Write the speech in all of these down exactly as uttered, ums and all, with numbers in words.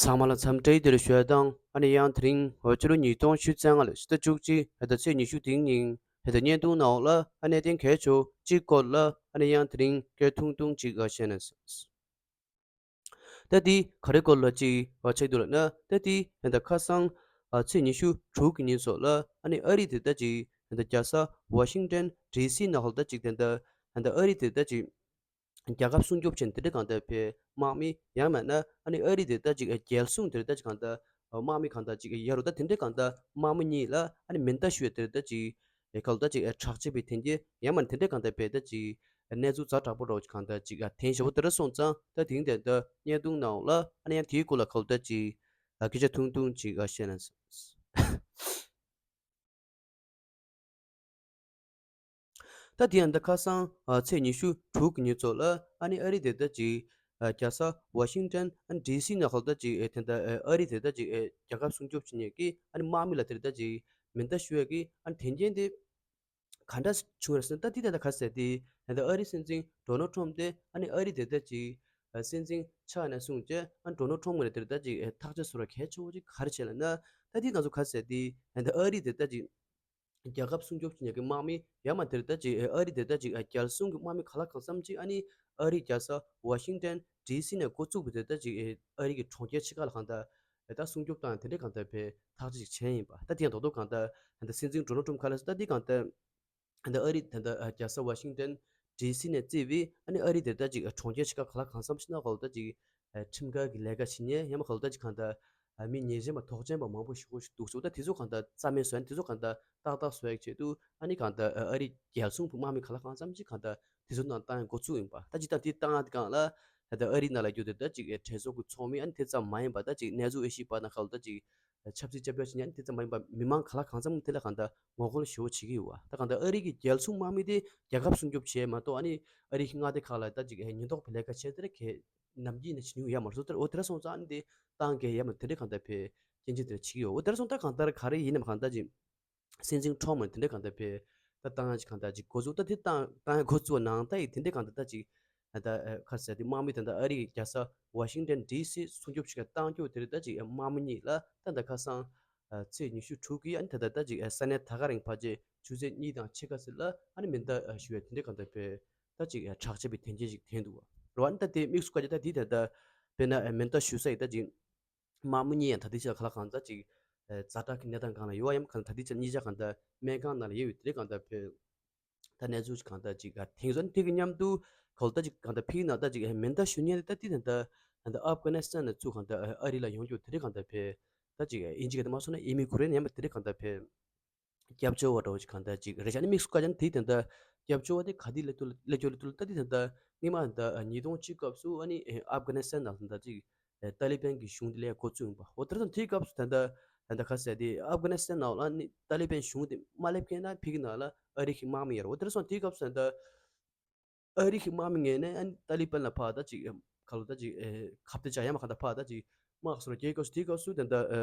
ཚང་མ་ལ་འཚམས་འདྲི་བདེ་ལེགས་ཞུ་ཡ་དང་། ཨ་ནི་ཡང་དེ་རིང་འོ་ཕྱི་ལོ་ཉིས་སྟོང་ཉི་ཤུ་རྩ་ལྔ་ལོའི་ཕྱི་ཟླ་བཅུ་གཅིག་ཕྱི་ཟླ་ཚེས་ཉི་ཤུ་དེའི་ཉིན་ཕྱི་ཟླ་བརྙན་ཐུང་ནང་ལ་ཨ་གནད་དོན་གལ་ཆེ་བོ་གཅིག་སྐོར་ལ་ཨ་ནི་ཡང་དེ་རིང་སྐད་ཐུང་ཐུང་ཅིག་ཨ་བཤད་ན། ད་དེ་ག་རེ་སྐོར་ལ་ཅིག་ཨ་ཆགས་འདུག་ལབ་ན། ད་དེ་ད་ལྟ་ཁ་སང་ཨ་ཚེས་ཉི་ཤུ་དྲུག་གི་ཉིན་སོགས་ལ་ཨ་ནི་ཨ་རི་དེ་ད་ཅིག་ད་ལྟ་རྒྱལ་ས་ཝ་ཤིང་ཏན་ཌི་སི་ནང་ལ་ད་ཅིག་ད་ལྟ་ད་ལྟ་ཨ་རི་དེ་ད་ཅིག་རྒྱལ་ཁབ་སྲུང་སྐྱོབ་ཆེད་དེ་འདྲ་གང་ལྟར་བའི་དམག་མི་ཡང་མིན་ན་ཨ་ནི་ཨ་རི་དེ་ད་ཅིག་རྒྱལ་སྲུང་དེ་ད་ཅིག་གང་ལྟར་དམག་མི་གང་ལྟར་ཅིག་ཡ་རུ་ད་དེ་འདྲ་གང་ལྟར་དམག་མི་གཉིས་ལ་ཨ་ནི་མེ་མདའ་གཞུ་ཡ་དེ་ད་ཅིག་གང་ལྟར་ཅིག་དྲག་ཆས་པའི་དོན་རྐྱེན་ཡང་མིན་དེ་འདྲ་གང་ལྟར་བའི་ད་ཅིག་གནས་ཚུལ་ཛ་དྲག་པོ་འདྲ་བོ་ཅིག་གང་ལྟར་ཅིག་ཐོན་བཞག་པ་དེ་འདྲ་སོང་ཙང་ད་དེང་དེ་ད་བརྙན་ཐུང་ནང་ལ་ཨ་ནི་ཡང་དེའི་སྐོར་ལ་གང་ལྟར་ཅིག་སྐད་ཆ་ཐུང་ཐུང་ཅིག་བཤད་ན། ད་དེ་ཡང་ད་ཁ་སང་ཨ་ཚེས་ཉི་ཤུ་དྲུག་གི་ཉིན་ཚོ་ལ་ཨ་ནི་ཨ་རི་དེ་ད་ཅིག་ཨ་རྒྱལ་ས་ཝ་ཤིང་ཏན་ཨ་ཌི་སི་ནང་ལ་ད་ཅིག་ཨེ་དེ་ད་ཨ་རི་དེ་ད་ཅིག་ཨེ་རྒྱལ་ཁབ་སྲུང་སྐྱོབ་བྱེད་མཁན་གྱི་ཨ་ནི་དམག་མི་ལ་དེ་ད་ཅིག་མེ་མདའ་གཞུ་ཡ་གི་ཨ་ནི་དོན་རྐྱེན་དེ་ག་འདྲ་བྱུང་རེད་ཟེར་ན། ད་དེ་ད་ད་ག་ཟེར་དེ་ད་ཨ་རི་སྲིད་འཛིན་ཌོ་ནལ་ཊམ་དེ་ཨ་ནི་ཨ་རི་དེ་ད་ཅིག་ཨ་སྲིད་འཛིན་ཆགས་ནས་བཟུང་སྟེ་ཨ་ཌོ་ནལ་ཊམ་ངོས་ནས་དེ་ད་ཅིག་ཨེ་ཐག་གཅོད་བཟོ་ར་གལ་ཆེ་བོ་ཅིག་ག་རེ་བྱས་ལབ་ན། ད་དེ་ང་ཚོ་ག་ཟེར་དེ་ད་ཨ་རི་དེ་ད་ཅིག་རྒྱལ་ཁབ་སྲུང་སྐྱོབ་བྱེད་མཁན་གྱི་དམག་མི་ཡང་མིན་དེ་ད་ཅིག་ཨ་རི་དེ་ད་ཅིག་རྒྱལ་སྲུང་གི་དམག་མི་ག་ལ་གང་འཚམ་ཅིག་ཨ་ནི་ཨ་རི་རྒྱལ་ས་ཝ་ཤིང་ཏན་ཌི་སི་ནས་འགོ་བཙུགས་པའི་དེ་ད་ཅིག་ཨ་རི་གི་གྲོང་ཁྱེར་ཆེ་ཁག་ལ་གང་ལྟར་ད་སྲུང་སྐྱོབ་དང་དེ་འདྲའི་གང་ལྟར་བའི་ཐག་གཅོད་ཅིག་བྱས་ཡིན་པ། ད་དེ་ཡང་རྡོག་རྡོག་གང་ལྟར་ད་སྲིད་འཛིན་ཌོ་ནལ་ཊམ་ག་ལ་ད་དེ་གང་ལྟར་ད་ཨ་རི་ད་ད་རྒྱལ་ས་ཝ་ཤིང་ཏན་ཌི་སི་ནས་བརྩིས་པའི་ཨ་ནི་ཨ་རི་དེ་ད་ཅིག་གྲོང་ཁྱེར་ཆེ་ཁག་ག་ལ་གང་འཚམ་ཞིག་ནང་ག་ལ་ད་ཅིག་ཁྲིམས་འགལ་གྱི་ལས་ཀ་བྱེད་མཁན་ཡང་མིན་ག་ལ་ད་ཅིག་གང་ལྟར་ཨ་མི་ཉེས་ཅན་པ་དོགས་ཅན་པ་མང་པོ་ཞེ་པོ་ཞིག་འདུག་སོ། ད་དེ་ཚོ་གང་ལྟར་རྩ་མེད་བཟོ་ཡ་དེ་ཚོ་གང་ལྟར་ཏག་ཏག་བཟོ་ཡ་གི་ཆེད་དུ་ཨ་ནི་གང་ལྟར་ཨ་རི་རྒྱལ་སྲུང་གི་དམག་མི་ག་ལ་གང་འཚམ་ཅིག་གང་ལྟར་དེ་ཚོ་ནང་བཏང་ཡ་འགོ་བཙུགས་ཡིན་པ། ད་ཅི་ལྟར་དེ་བཏང་ཡ་དེ་གང་ལ་ད་ལྟ་ཨ་རི་ནང་ལ་ཡོད་དེ་ད་ཅིག་གྲོས་ཚོགས་ཀྱི་ཚོགས་མི་ཨ་ནི་དེ་ཙམ་མ་ཡིན་པ་ད་ཅིག་གནས་ཚུལ་ཨེ་ཤེས་པ་ནང་ག་ལ་ད་ཅིག་ཆབ་སྲིད་སྐྱབས་བཅོལ་བྱེད་མཁན་དེ་ཙམ་མ་ཡིན་པ་མི་མང་ག་ལ་གང་འཚམ་དེ་ལ་གང་ལྟར་ངོ་རྒོལ་ཞེ་པོ་བྱེད་ཀྱི་ཡོད་པ། ད་གང་ལྟར་ཨ་རི་གི་རྒྱལ་སྲུང་དམག་མི་དེ་རྒྱལ་ཁབ་སྲུང་སྐྱོབ་བྱེད་མ་གཏོགས་ཨ་ནི་ཨ་རི་གི་མངའ་སྡེ་ཁག་ལ་ད་ཅིག་ཉེན་རྟོག་པའི་ལས་ཀ་བྱས་དེ་ར་གས་ནམ་རྒྱུན་ནས་བྱེད་མྱོང་ཡོད་མ་རེད་སོ། དེར་འོ་དེ་ར་སོང་ཙང་ཨ་ནི་དེ་ཏང་གི་ཡ་མ་དེ་འདྲའི་གང་ལྟར་བའི་སྐྱོན་བརྗོད་དེ་འདྲ་བྱེད་ཀྱི་ཡོད། འོ་དེ་ར་སོང་ད་གང་ལྟར་ག་རེ་ཡིན་ནམ་གང་ལྟར་ཅིག་སྲིད་འཛིན་ཁྲོམ་དེ་འདྲའི་གང་ལྟར་བའི་ད་ཏང་ཅིག་གང་ལྟར་ཅིག་འགོ་བཙུགས་ད་དེ་ཏང་ཏང་འགོ་བཙུགས་ནང་ད་ཡིག་དེ་འདྲའི་གང་ལྟར་ད་ཅིག་ད་ཁ་ཟེར་དེ་དམག་མི་དེ་འདྲ་ཨ་རི་རྒྱལ་ས་ཝ་ཤིང་ཏན་ཌི་སི་སྲུང་སྐྱོབ་བྱེད་མཁན་གཏོང་རྒྱུ་དེ་རེད། ད་ཅིག་དམག་མི་གཉིས་ལ་ད་ད་ཁ་སང་ཚེས་ཉི་ཤུ་དྲུག་གི་ཨ་ནི་ད་ད་ད་ཅིག་ས་གནས་ད་ག་རིང་ཕལ་ཆེར་ཆུ་ཚོད་གཉིས་དང་ཕྱེད་ཀ་ཙམ་ལ་ཨ་ནི་མེ་མདའ་གཞུ་བའི་དེ་འདྲའི་གང་ལྟར་བའི་ད་ཅིག་དྲག་ཆས་པའི་དོན་རྐྱེན་ཞིག་ཐོན་འདུག་བ། རེད་བ། ཨ་ནི་ད་དེ་དམིགས་སུ་བཀར་རྒྱུ་ད་དེ་ད་ད་དཔེར་ན་མེ་མདའ་གཞུ་ས་ཡི་ད་ཅིག་དམག་མི་གཉིས་ཡང་ད་ལྟའི་ཆར་ག་ལ་གང་ད་ཅིག་ཛ་དྲག་གི་གནས་སྟངས་སྒང་ལ་ཡོད་བ། ཡང་གང་ད་ལྟའི་ཆར་གཉིས་ཆ་གང་ད་སྨན་ཁང་ནང་ལ་ཡོད་པའི་དེ་འདྲའི་གང་ད་བའི་ད་གནས་ཚུལ་ཅིག་གང་ལྟར་ཅིག་ཐེངས་སོ་དེ་གི་མཉམ་དུ་གོ་ལ་ད་ཅིག་གང་ལྟར་ཕིག་ན་ད་ཅིག་མེ་མདའ་གཞུ་མཁན་དེ་ད་དེ་ད་ལྟ་ཨབ་གྷ་ནི་སི་ཐན་ནས་ཚུར་གང་ལྟར་ཨ་རི་ལ་ཡོང་རྒྱུ་དེ་རིགས་གང་ལྟར་བས་ད་ཅིག་ཨིན་ཇི་གི་ད་མ་སོང་ན་ཨི་མི་གྷི་རེན་ཡང་མ་དེ་རིགས་གང་ལྟར་བས་སྐྱབས་བཅོལ་བ་འདྲ་བོ་ཅིག་གང་ལྟར་ཅིག་རེད་ཤག་ནི་དམིགས་སུ་བཀར་ཀྱང་དེ་ད་ལྟ་སྐྱབས་བཅོལ་བ་དེ་ག་དུས་སླེབས་ཐུབ་སླེབས་རྒྱུ་སླེབས་ཐུབ་ད་དེ་ད་ལྟ་སྔོན་མ་ད་ཉིས་སྟོང་གཅིག་སྐབས་སུ་ཨ་ནི་ཨབ་གྷ་ནི་སི་ཐན་ནང་ད་ཅིག་ཏཱ་ལི་བན་གྱི་གཞུང་དེ་ལས་འགོ་བཙུགས་ཡིན་པ། འོ་དེར་སོང་དེའི་སྐབས་སུ་ད་ལྟ་ད་ལྟ་ཁ་གསལ་དེ་ཨབ་གྷ་ནི་སི་ཐན་ནང་ལ་ནི་ཏཱ་ལི་བན་གཞུང་དེ་མ་སླེབས་མཁན་ན་ཕ་གི་ནང་ལ་ཨ་རི་གི་དམག་མི་ཡོད་རེད། འོ་དེར་སོང་དེའི་སྐབས་སུ་ད་ལྟ་ཨ་རི་གི་དམག་མི་ངོས་ནས་ཨ་ནི་ཏཱ་ལི་བན་ལ་ཕར་ད་ཅིག་ཁ་ལོ་ད་ཅིག་ཁ་གཏད་བཅག་ཡ་མ་ག་ད་ཕར་ད་ཅིག་དམག་སོར་རྒྱག་སྐབས་སུ་དེའི་སྐབས་སུ་ད་ལྟ་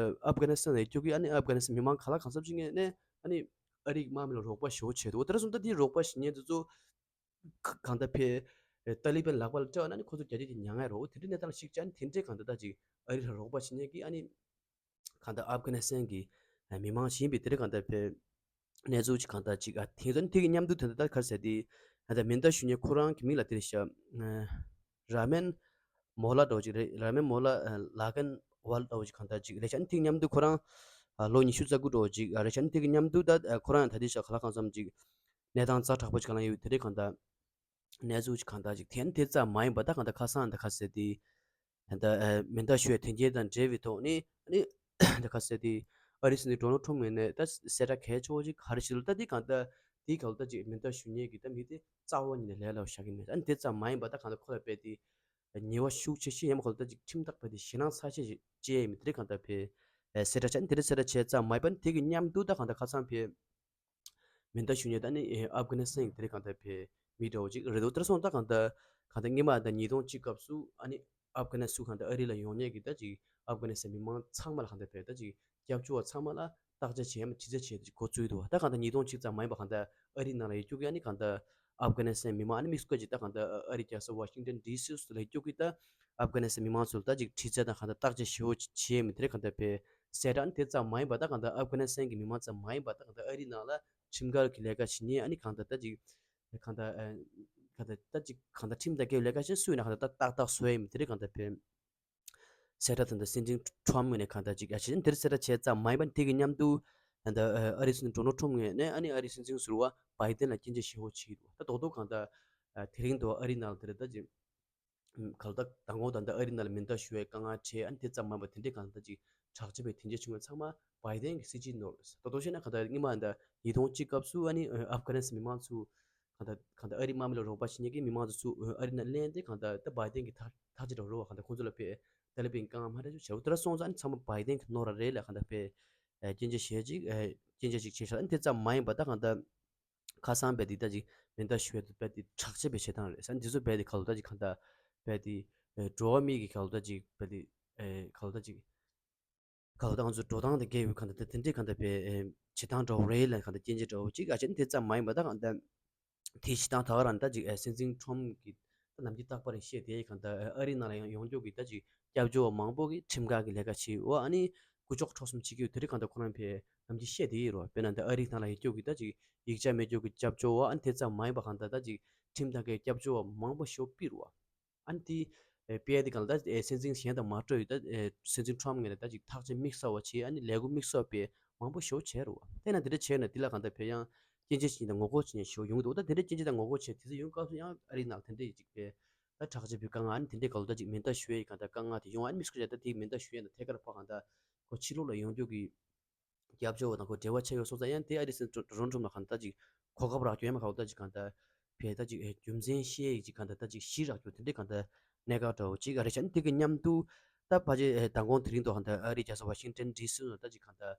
ཨབ་གྷ་ནི་སི་ཐན་ལ་ཡོད་རྒྱུ་གི་ཨ་ནི་ཨབ་གྷ་ནི་སི་ཐན་མི་མང་ག་ལ་གང་འཚམ་ཅིག་ངོས་ནས་ཨ་ནི་ཨ་རི་གི་དམག་མི་ལ་རོགས་པ་ཞེ་པོ་བྱས་འདུག་འོ་དེར་སོང་ད་དེའི་རོགས་པ་བྱེད་མཁན་དེ་ཚོ་གང་ལྟར་བས་ཏཱ་ལི་བན་ལག་པ་ལ་སྤྲད་པ་ན་ནི་ཁོ་ཚོ་རྒྱ་སྐྱེད་ཀྱི་མྱ་ངན་རོ། དེ་འདྲའི་གནས་སྟངས་ལ་གཞིགས་བྱས་ནི་དེ་འདྲའི་གང་ལྟར་ད་ཅིག་ཨ་རི་ལ་རོགས་པ་བྱེད་མཁན་གྱི་ཨ་ནི་གང་ལྟར་ཨབ་གྷ་ནི་སི་ཐན་གྱི་མི་མང་ཞིག་ཡིན་པའི་དེ་འདྲའི་གང་ལྟར་བས་གནས་ཚུལ་ཅིག་གང་ལྟར་ཅིག་ཨ་དེང་སང་དེ་གི་མཉམ་དུ་དེ་འདྲ་ད་ག་རེ་ཟེར་དེ་ད་ལྟ་མེ་མདའ་གཞུ་མཁན་ཁོ་རང་གི་མིང་ལ་དེ་རེད་ཤག་ར་མན་མོ་ལ་འདྲ་བོ་ཅིག་རེད། ར་མན་མོ་ལ་ལ་གན་ཝལ་འདྲ་བོ་ཅིག་གང་ལྟར་ཅིག་རེད་ཤག་དེ་གི་མཉམ་དུ་ཁོ་རང་ལོ་ཉི་ཤུ་རྩ་དགུ་འདྲ་བོ་ཅིག་རེད་ཤག་དེ་གི་མཉམ་དུ་ད་ཁོ་རང་ཡང་ད་དེ་ཤག་ག་ལ་གང་འཚམ་ཅིག་གནས་སྟངས་ཛ་དྲག་པོ་ཅིག་ག་ལ་ཡོད་དེ་འདྲའི་གང་ལྟར། གནས་ཚུལ་ཅིག་གང་ལྟར་ཅིག་ཐོན་དེ་ཙམ་མ་ཡིན་པ་ད་གང་ལྟར་ཁ་སང་ད་ག་ཟེར་དེ་ད་ལྟ་མེ་མདའ་གཞུ་བའི་དོན་རྐྱེན་དང་འབྲེལ་བའི་ཐོག་ནས་ཨ་ནི་ད་ག་ཟེར་དེ་ཨ་རི་སྲིད་འཛིན་ཌོ་ནལ་ཊམ་ངོས་ནས་ད་གསལ་བསྒྲགས་གལ་ཆེ་བོ་ཅིག་ག་རེ་ཞིག་ལ་ད་དེ་གང་ལྟར་དེའི་གང་ལྟར་ཅིག་མེ་མདའ་གཞུ་མཁན་གྱི་ད་མི་དེ་རྩ་བ་ཉིད་ནས་ལས་སླ་བོ་བཞག་གི་མེད། ཨ་ནི་དེ་ཙམ་མ་ཡིན་པ་ད་གང་ལྟར་ཁོ་ལ་དཔེ་དེ་ཉེས་པ་ཤུགས་ཆེ་ཤོས་ཡང་མ་གང་ལྟར་ཅིག་ཁྲིམས་ཐག་དཔེ་དེ་ཞེད་སྣང་ཚ་ཤོས་ཤིག་བཅད་ཡིན་མི་དེ་རིགས་གང་ལྟར་བས་གསལ་བསྒྲགས་བྱས་ཨ་ནི་དེ་རིགས་གསལ་བསྒྲགས་བྱས་ཙམ་མ་ཡིན་པ་ཨ་ནི་དེ་གི་མཉམ་དུ་ད་གང་ལྟར་ཁ་སང་བས། མེ་མདའ་གཞུ་མཁན་ད་ནི་ཨབ་གྷ་ནི་སི་ཐན་གྱི་དེ་རིང་གང་ལྟར་བའི་མི་འདྲ་བོ་ཅིག་རེད་འདུག་དེར་སོང་ད་གང་ལྟར་གང་ལྟར་སྔོན་མ་ད་ཉིས་སྟོང་གཅིག་སྐབས་སུ་ཨ་ནི་ཨབ་གྷ་ནི་སི་ཐན་གང་ལྟར་ཨ་རི་ལ་ཡོང་མཁན་གྱི་ད་ཅིག་ཨབ་གྷ་ནི་སི་ཐན་མི་མང་ཚང་མ་ལ་གང་ལྟར་བའི་ད་ཅིག་སྐྱབས་བཅོལ་བ་ཚང་མ་ལ་བརྟག་དཔྱད་བྱེད་ཡ་མ་དྲི་རྩད་བྱེད་འགོ་བཙུགས་འདུག་ད་གང་ལྟར་ཉིས་སྟོང་གཅིག་ཙམ་མ་ཡིན་པ་གང་ལྟར་ཨ་རི་ནང་ལ་ཡོད་རྒྱུ་གི་ཨ་ནི་གང་ལྟར་ ཨབ་གྷ་ནི་སི་ཐན་མི་མང་ཨ་ནི་དམིགས་བཀར་ཅིག་ད་གང་ལྟར་ཨ་རིའི་རྒྱལ་ས་ཝ་ཤིང་ཊོན་ཌི་སི་སུ་ལ་སྐྱོད་ཀྱི་ད་ཨབ་གྷ་ནི་སི་ཐན་མི་མང་ཚོ་ལ་ད་ཅིག་དྲི་རྩད་དང་གང་ལྟར་བརྟག་དཔྱད་ཞེ་པོ་ཅིག་བྱས་མི་དེ་རེད། གང་ལྟར་དཔེ་གསལ་བསྒྲགས་ཨ་ནི་དེ་ཙམ་མ་ཡིན་པ་ད་གང་ལྟར་ཨབ་གྷ་ནི་སི་ཐན་གྱི་མི་མང་ཙམ་མ་ཡིན་པ་ད་གང་ལྟར་ཨ་རིའི་ནང་ལ་ཁྲིམས་འགལ་གྱི་ལས་ཀ་བྱེད་མཁན་ཨ་ནི་གང་ལྟར་ད་ཅིག་གང་ལྟར་ཨ་གང་ལྟར་ད་ཅིག་གང་ལྟར་ཁྲིམས་དང་འགལ་བའི་ལས་ཀ་བྱེད་སུ་ཡིན་ན་གང་ལྟར་ད་ཏག་ཏག་བཟོ་ཡ་ཡིན་མི་དེ་རེད། གང་ལྟར་དཔེ་གསལ་བསྒྲགས་དེ་འདྲ་སྲིད་འཛིན་ཁྲོམ་ངོས་ནས་གང་ལྟར་ཅིག་ཡ་བྱས་ནས་དེར་གསལ་བསྒྲགས་བྱས་ཙམ་མ་ཡིན་པར་དེ་གི་མཉམ་དུ་ད་ལྟ་ཨ་རིའི་སྲིད་འཛིན་ཌོ་ནལ་ཁྲོམ་ངོས་ནས་ཨ་ནི་ཨ་རིའི་སྲིད་འཛིན་ཟུར་པ་བྷའི་ཏན་ལ་སྐྱོན་བརྗོད་ཞེ་པོ་བྱས་ཡོད་འདུག་ད་རྡོག་རྡོག་གང་ལྟར་ཨ་དེ་རིང་དུ་ཨ་རིའི་ནང་ལ་དེ་རེད་ད་ཅིག་གང་ལྟར་མདང་དགོང་ད་ལྟ་ཨ་རིའི་ནང་ལ་མེ་མདའ་གཞུ་བའི་དཀའ་ངལ་འཕྲད་ཨ་ནི་དེ་ཙམ་མ་ཡིན་པར་དེ་འདྲའི་གང་ལྟར་ཅིག་དྲག་ཆེ་བའི་དོན་རྐྱེན་བྱུང་བ་ཚང་མ་བྷའི་ཏན་གྱི་སྲིད་བྱུས་ནོར་རེད། ད་དོ་བྱས་ན་གང་ལྟར་སྔོན་མ་ད་ཉིས་སྟོང་གཅིག་སྐབས་སུ་ཨ་ནི་ཨ་ཨབ་གྷ་ནི་སི་ཐན་མི་མང་ཚོ་གང་ལྟར་གང་ལྟར་ཨ་རིའི་དམག་མི་ལ་རོགས་པ་བྱེད་མཁན་གྱི་མི་མང་ཚོ་ཚུར་ཨ་རི་ནང་ལེན་ཏེ་གང་ལྟར་ད་བྷའི་ཏན་གྱི་ཐག་ཐག་གཅོད་འགྲོ་རོགས་གང་ལྟར་ཁོང་ཚོ་ལ་དཔེ་ཏཱ་ལི་བན་དཀའ་ངལ་མ་འཕྲད་ཆོག་བྱས་འོ་དེ་འདྲ་སོང་ཙང་ཨ་ནི་ཚང་མ་བྷའི་ཏན་གྱི་ནོར་ར་རེད་ལ་གང་ལྟར་དཔེ་སྐྱོན་བརྗོད་བྱས་ཅིག་སྐྱོན་བརྗོད་ཅིག་བྱས་ཤག་ཨ་ནི་དེ་ཙམ་མ་ཡིན་པ་ད་གང་ལྟར་ཁ་སང་དཔེ་དེ་ད་ཅིག་མེ་མདའ་གཞུ་བའི་དཔེ་དེ་དྲག་ཆེ་བའི་བྱེད་སྟངས་རེད་ཟེར་ཨ་ནི་དེ་ཚོ་དཔེ་དེ་གང་ལྟར་ད་ཅིག་གང་ལྟར་དཔེ་དེ་འགྲོ་བ་མིའི་གི་གང་ལྟར་ད་ཅིག་དཔེ་དེ་གང་ལྟར་ད་ཅིག་གང་ལྟར་ང་ཚོ་འགྲོ་སྟངས་དེ་འགལ་བའི་གང་ལྟར་དེ་འདྲའི་གང་ལྟར་དཔེ་བྱེད་སྟངས་འདྲ་བོ་རེད་ལ་གང་ལྟར་སྐྱོན་བརྗོད་འདྲ་བོ་ཅིག་ཨ་ཅེ་དེ་ཙམ་མ་ཡིན་པ་ད་གང་ལྟར་དེ་བྱེད་སྟངས་ད་ག་རང་ད་ཅིག་སྲིད་འཛིན་ཁྲོམ་གྱི་ད་ནམ་རྒྱུན་རྟག་པར་བཤད་དེ་གང་ལྟར་ཨ་རིའི་ནང་ལ་ཡང་ཡོང་རྒྱུ་གི་ད་ཅིག་སྐྱབས་བཅོལ་བ་མང་པོ་གི་ཁྲིམས་འགལ་གྱི་ལས་ཀ་བྱེད་འོ་ཨ་ནི་རྐུ་འཕྱོག་འཕྲོག་གསུམ་བྱེད་ཀྱི་ཡོད་དེ་རིགས་གང་ལྟར་ཁོ་རང་ཕེ་ནམ་རྒྱུན་བཤད་དེ་ཡིན་རོ། དཔེར་ན་ད་ཨ་རིའི་ནང་ལ་ཡོང་རྒྱུ་གི་ད་ཅིག་ཡིག་ཆ་མེད་རྒྱུ་གི་སྐྱབས་བཅོལ་བ་ཨ་ནི་དེ་ཙམ་མ་ཡིན་པ་གང་ལྟར་ད་ཅིག་ཁྲིམས་དང་འགལ་སྐྱབས་བཅོལ་བ་མང་པོ་ཞེ་པོ་ཕུད་རོ། ཨ་ནི་དེ་ཨེ་དཔེ་དེ་གང་ལ་ད་ཨེ་སྲིད་འཛིན་གཞན་དང་མ་འཕྲོད་ཡོད་ད་ཨེ་སྲིད་འཛིན་ཁྲོམ་ངོས་ནས་ད་ཅིག་ཐག་གཅོད་དམིགས་བསལ་བ་བྱས་ཨ་ནི་ལས་འགུལ་དམིགས་བསལ་བ་སྤེལ་མང་པོ་ཞེ་པོ་བྱས་རོ། དེ་ན་དེ་འདྲ་བྱས་ན་དེ་ལ་གང་ལྟར་ཕེ་ཡང་སྐྱོན་བརྗོད་བྱེད་ཀྱི་ད་ངོ་རྒོལ་བྱེད་མཁན་ཞེ་པོ་ཡོང་གི་འདུག་ད་དེ་འདྲ་སྐྱོན་བརྗོད་ད་ངོ་རྒོལ་བྱས་དེ་ཚོ་ཡོང་སྐབས་སུ་ཡང་ཨ་རིའི་ནང་དེ་འདྲ་ཡི་ཅིག་ཕེ་ད་དྲག་ཆེ་བའི་དཀའ་ངལ་ཨ་ནི་དེ་འདྲའི་གང་ལ་ད་ཅིག་མེ་མདའ་གཞུ་ཡའི་གང་ལྟར་དཀའ་ངལ་དེ་ཡོང་ཨ་ནི་དམིགས་བསལ་ད་དེ་མེ་མདའ་གཞུ་ཡ་ད་ཐད་ཀར་ཕ་གང་ལྟར་ཁོ་ཕྱི་ལོགས་ལ་ཡོང་རྒྱུ་གི་སྐྱབས་བཅོལ་བ་དང་ཁོ་འབྲེལ་བ་ཆགས་ཡོད་སོང་ཙང་ཡང་དེ་ཨ་རི་སྲིད་འཛིན་ཌོ་ནལ་ཁྲོམ་ལ་གང་ལྟར་ཅིག་གོ་སྐབས་རག་རྒྱུ་ཡང་མ་གང་ལྟར་ཅིག་གང་ལྟར་བས་ད་ཅིག་རྒྱུ་མཚན་ཤེས་ཡིག་ཅིག་གང་ལྟར་ད་ཅིག་གཞི་རག་རྒྱུ་དེ་འདྲའི་གང་ལྟར་གནད་འགག་འདྲ་བོ་ཅིག་ཨ་རི་ཆ་ནི་དེ་གི་མཉམ་དུ་ད་ཕ་ཅེ་མདང་དགོང་དེ་རིང་དུ་གང་ལྟར་ཨ་རི་རྒྱལ་ས་ཝ་ཤིང་ཊོན་ཌི་སི་ནང་ད་ཅིག་གང་ལྟར་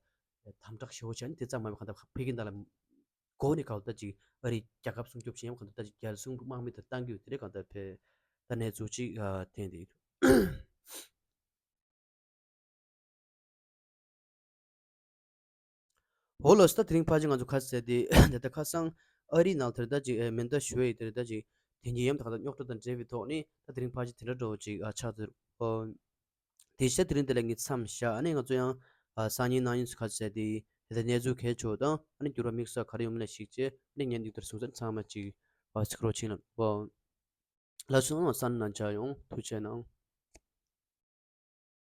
དམ་དྲག་ཞེ་པོ་བྱས་ནི་དེ་ཙམ་མ་ཡིན་པ་གང་ལྟར་ཕ་གི་ནང་ལ་མགོ་ནས་གང་ལྟར་ཅིག་ཨ་རི་རྒྱལ་ཁབ་སྲུང་སྐྱོབ་བྱེད་ཡམ་གང་ལྟར་ད་ཅིག་རྒྱལ་སྲུང་དམག་མི་དང་བཏང་རྒྱུ་དེ་འདྲའི་གང་ལྟར་བས་ད་གནས་ཚུལ་ཅིག་ཐོན་བསྡད་ཡོད། འོ་ལགས་སོ། ད་དེ་རིང་ཕལ་ཆེར་ང་ཚོ་ཁ་གསལ་དེ་ད་ལྟ་ཁ་སང་ཨ་རིའི་ནང་དེར་ད་ཅིག་ཨེ་མེ་མདའ་གཞུ་ཡའི་དེར་ད་ཅིག་དེ་ཉིད་ཡམ་ད་ག་ད་རྙོག་དྲ་དང་འབྲེལ་བའི་ཐོག་ནས་ད་དེ་རིང་ཕལ་ཆེར་དེ་འདྲ་འདྲ་བོ་ཅིག་ཨ་ཆགས་ཚར། ཨོ། དེ་བཞིན་དེ་རིང་དེ་ལ་ངས་མཚམས་བཞག་ཨ་ནི་ང་ཚོ་ཡང་ཨ་སང་ཉིན་གནངས་ཉིན་ཚོ་ཁ་གསལ་དེ་དེ་ལྟར་གནས་ཚུལ་གལ་ཆེ་བ་དང་ཨ་ནི་འགྱུར་བ་དམིགས་བསལ་ག་རེ་ཡོང་མིན་ལ་གཞིགས་བྱས་ཨ་ནི་ཉན་འདུག་དེར་སོང་ཙང་ཚང་མ་ཅིག་ཨ་ཚིག་རོགས་ཆེན་ལ་ཨོ། ལགས་སོ། ཨ་ནི་ས་ནང་བཅར་ཡོང་། ཐུགས་རྗེ་གནང་།